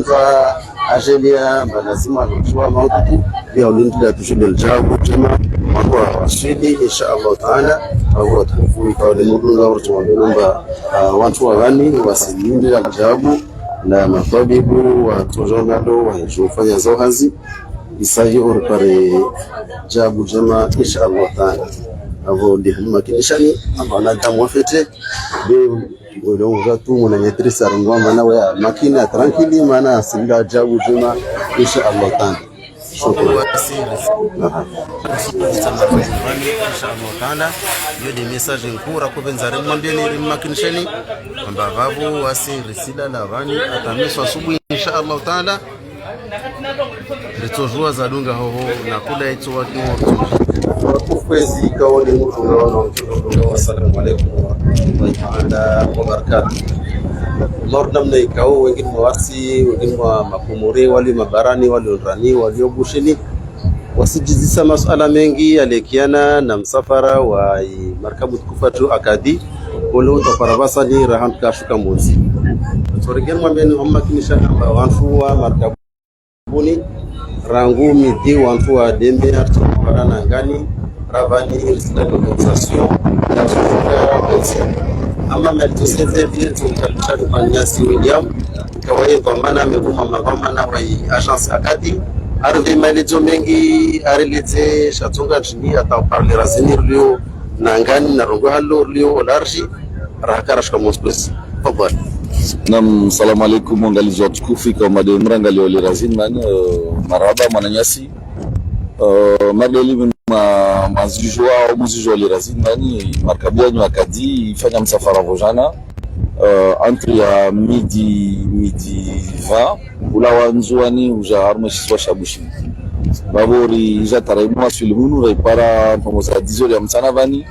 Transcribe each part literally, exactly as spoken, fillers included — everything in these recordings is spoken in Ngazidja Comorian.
Fa ajali ya mba lazima nutsuwa mautuku, ya ulindila tushinde djabu djema, wandru wa waswili, insha Allah Taala, wandru watukufu, ika wale mudunga, wandru wa mba, ah, wandru wa gani, wasilindila djabu, na matwabibu, wa tsojo nado, wa njo fanya zao hazi, isahi oripare djabu djema, insha Allah Taala. Avo ndi hama kinishani, avo na damu wafete, be Ngolo ngatu mwana maîtrise arongwa mana wa makini, tranquille, mana singa djabu djema, insha Allah Taala. Shukran. Aha. Insha Allah Taala. Yo de message nkuu rakopvendza rimwambieni, rimmakinisheni. Amba vavo wasi risila la vani, ata meso asubuhi, insha Allah Taala. Ritsojua zadunga hoho na kula itso waki wa ritsojua. Watukufu wezi ikao ni mtu unaona mtu unaona, assalamu alaikum warahmatullahi taala wabarakatuh. Mara namna ikao wengine mwa wasi, wengine mwa makomori, walio mabarani, walio ndrani, walio bushini. Wasidjuzisa masuala mengi yalekiana na msafara wa i markabu tukufu ya Akadi, ole utapara pvasani raha ntu kashuka motsi. Tsoregeni mwambeni wammakinisha amba wandru wa markabu buni, rangu midi wandru wa deme, artsopara na ngani, ravani, risina compensation, ya sufuka ya compensation. Ama mali tu seze vile tu kalisa tu manyasi William, kawaye pvamana, mekuma mapvamana wa i agence Akadi, arve maelezo mengi, arileze, shatsonga nshini, ata parle razini rilio, na ngani, na rongo halo rilio, olarji, rahaka rashuka motsi kwezi. Tafadhali. Naam, salamu alaikum, wangalizi watukufu, ikao made mrangalio le razini, mani, eh, marahaba, mwananyasi. Eh, made li ma, mazijua, au muzijua le razini, mani, markabu yanyu Akadi, ifanya msafara vojana, eh, entre ya midi, midi vingt, ula wa Ndzuwani, uja harumwa shisiwa sha Bushini. Vavo ri ija taraimu waswili hunu, raipara ndrongoo za dix heures ya mtsana vani,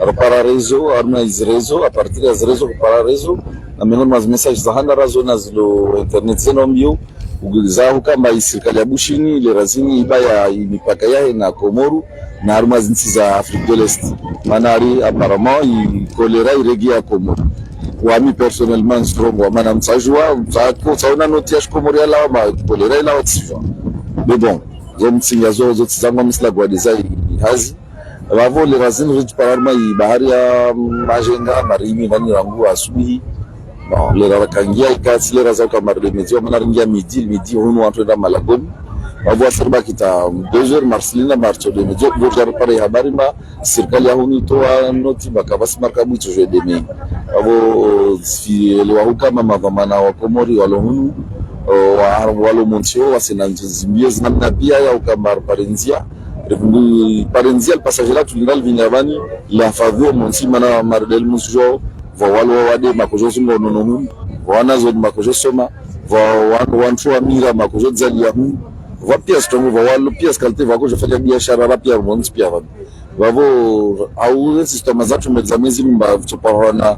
ripara réseau, harumwa izi réseau, à partir ya zi réseau, ripara réseau, na mengoni mwa zi message za handa razo na zilo internet zeno mbio, ugiza hukamba i sirikali ya Bushini, le razini ibaya i mipaka yahe na Komoro, na harumwa zintsi za Afrique de l'Est. Mana ari apparemment i kolera iregia Komoro. Wami personnellement ntsirongoa, mana mtsajua, mtsako, tsaona noti ya shikomori yalawa, ma kolera ilawa tsijua. Mais bon, zo mtsinga zo, zo tsizangwa msila gwadi za i hazi. Vavo le razini ridjipara harumwa i bahari ya Majenga, marimi, vani rangu asubuhi. Bon, le rara kangia ikatsi, le raza uka mari de midi, mana ringia midi, midi, hunu wandru wenda malagoni. Vavo wasi ribaki ta deux heures, marsilinda, martso de midi, vo jaripara i habari ma, sirikali ya hunu itoa noti, ba kavasi markabu itsojua deme. Vavo, si, ele wa hukama mapvamana wa Komori, walo hunu, o, wa, walo montsi o, wasina nzi-, zimbio zinamna pia ya hukama ripare ndzia, Refungu pare ndzia le passage la tulinda livini avani, la faveur montsi mana mari de li muzijua, vwa walo wa wade makojo zunga unono hunu, vwa wana zo makojo soma, vwa wan-, wantru wa mira makojo dzali ya hunu, vwa pia zitrongo, vwa walo pia zi qualité, vwa kojo fanya biashara, ra pia montsi pia vani. Vavo, au, ezi zitoma zatru medza mezi mba, tsoparana,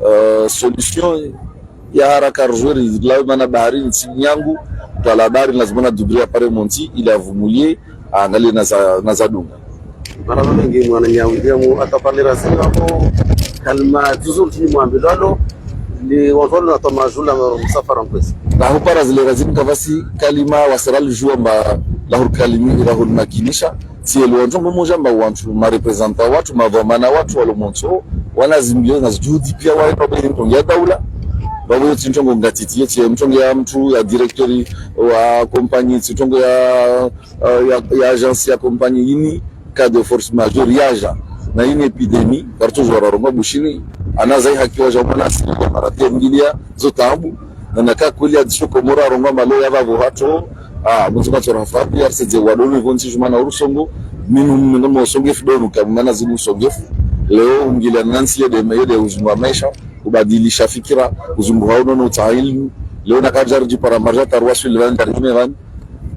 eh, solution, ya haraka rujweri, lawe mana bahari ntsi nyangu, twala bahari lazima na dubri ya pare montsi, ili avumulie, angalie na za, na za dunga. Marahaba mengi mwananya William, ata parle razini vavo, kalima zuzu ntini mwambilwalo, ni wandru walo na toma jula msafara mkwezi. Na hupara zile razini kavasi kalima wasara lijua mba lahur kalimi, lahur makinisha, Tsi elo wantru ngo moja mba wantru, ma représentants watru, mavamana watru, walo montso, wana zimbio na zijuhudi pia wa eno beni mtrongo ya daula. Vavo yo tsi mtrongo ngatiti, yo tsi mtrongo ya mtru, ya directeur wa compagnie, tsi mtrongo ya, ya, ya agence ya compagnie ini, cas de force majeure yaja. Na ini épidémie, kartu jora rongo Bushini, ana zai haki waja mwana asili ya marate mgilia, zo taabu. Na naka kweli ya disho Komoro arongoa malo ya vavo hatru, ah, mutsu katsora fabi, arsedze wadoni vontsi juma na urusongo, minu minu mo songefu donu ka mana zinu songefu. Leo ungilia nantsi yede, yede uzungu wa maisha, ubadilisha fikira, uzungu hauno no utsaha ilimu. Leo naka jari jipara marja taruwa swili vani, jari jume vani.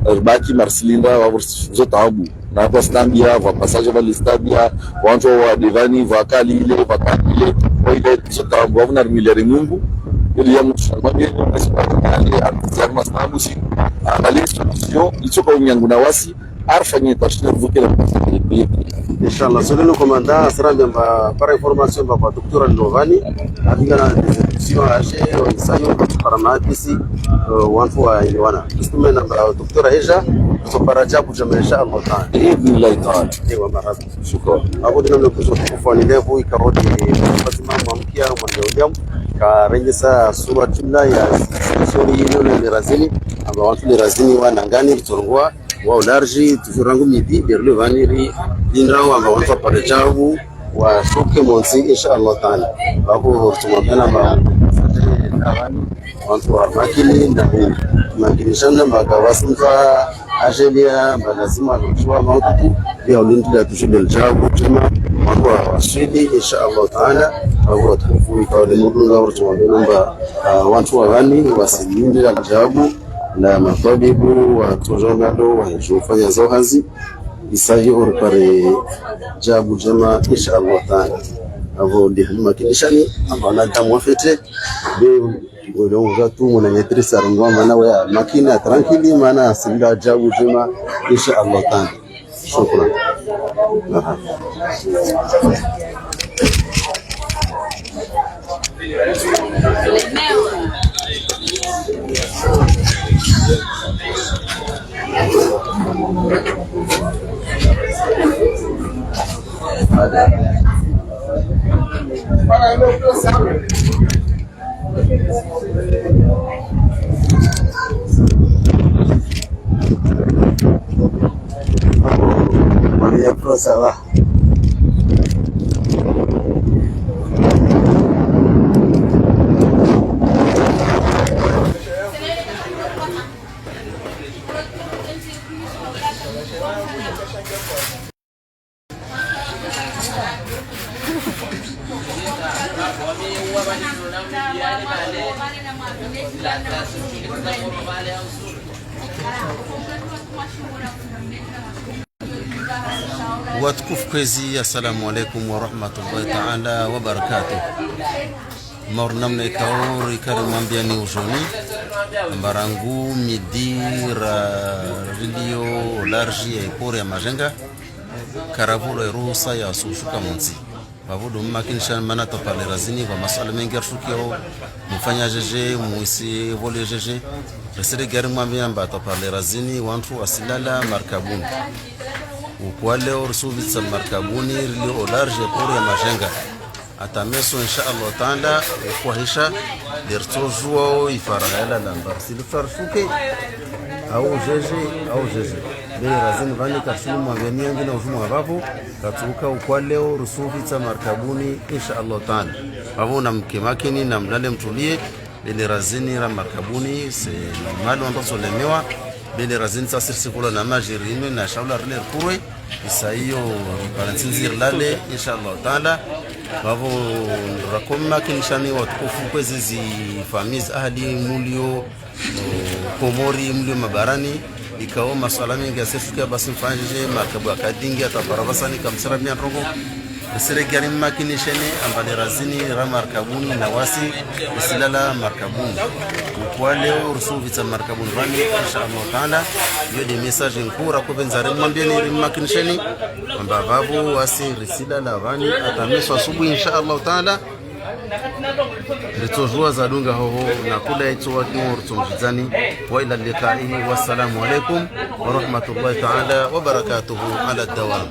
Ribaki marsilinda, vavo zo taabu. Na vwa stambia, vwa passage vali stambia, wantru wa devani, vwa kalile, vwa kalile, vwa ile, zo taabu, vavo na rimiliari Mungu. Ili ya mutru, mabie, mabie, mabie, artizi, arma stambu, si, angalie solution, itsoka unyangu na wasi, arfanye tashine, vukela, Inshallah, selon le commandant, asirambia amba para information amba kwa docteur Ndovani, apvingana na des instructions aje, isayo, para mahadisi, eh, wantru waelewana. Isitume namba docteur Eja, so para djabu djema, inshallah taala. Bi'idhnillahi taala. Ewa, marahaba. Shukran. Abo dina mle kuzo kufanya levu, ikao ni, basi mama mkia, mwana uliamu, karengesa sura jumla ya sori yinu le Razini, amba wantru le Razini wanangani, ritsorongoa, wa ularji, toujours rangu midi, berle vani ri, lindrao amba wantru wapare djabu, washuke montsi, inshallah taala. Wako rutuma bena ma, wantru wamakini, na makinishana, amba kawasi mtru ajelia, amba lazima kujua mautuku, pia ulindila toujours le djabu djema, wantru wa, waswili, inshallah taala. Wako watukufu, ikao ni mudunga, rutuma bena amba, ah, wantru wa vani, wasilindila djabu, na matwabibu, wa toujours nalo, wa jufanya zao hazi, isayo ripare djabu djema, inshallah taala. Abo ndi hali makinishani, amba wanadamu wafete, be, wale watu mwana maîtrise arungwa mana wa makina, tranquille, mana sinda djabu djema, inshallah taala. Shukran. Aha. Maria Pro, ça va? Watukufu kwezi, assalamu alaikum wa rahmatullahi taala wa barakatuh. Mauri namna ikao rikari mwambiani ujoni, amba rangu midi ra rilio larji ya ipori ya Majenga, karavulo iruhusa ya sushuka montsi. Vavo ndo mmakinishani mana twaparle Razini, va masuala mengi yarishukiao, mufanya jeje, muisi vole jeje. Risire gari mwambia amba twaparle Razini, wantru wasilala markabuni. Ukwa leo risuvitsa markabuni, rilio larji ya pori ya Majenga. Ata meso, insha Allah taala, ukwa hisha, ndo ritsojua o ifaragha yalala amba risili farishuke, au jeje, au jeje. Bele Razini vani karishilu mwambiani yangi na ujumwa vavo, katsuka ukwa leo risuvitsa markabuni, insha Allah taala. Vavo namke makini, namlale mtulie, bele Razini ra markabuni, c'est normal, wandru wasolemewa, bele Razini sa sirisi kula na maji rinwe, na shaula rile rikurwe, isa iyo, ripara ntsinzi rilale, insha Allah taala. Vavo, rakomakinishani watukufu kwezi zi familles, ahali mulio, Komori, mlio mabarani, ikao masuala mengi yasishukia basi mfanyije, markabu yakadingi, ata parabasani kamsira mia ndrongo. Risire gari mmakinisheni, amba le Razini ra markabuni na wasi, risilala markabuni. Ukwa leo, risuvitsa markabuni vani, insha Allah taala. Iyo nde message nkuu rakopvendza rimwambieni rimmakinisheni, amba vavo wasi risilala vani, ata meso asubuhi, insha Allah taala. Ritsojua zadunga hoho na kula itso watu ritsomjidzani. Wa ila liqa'i, wassalamu alaikum wa rahmatullahi taala wa barakatuhu ala dawam.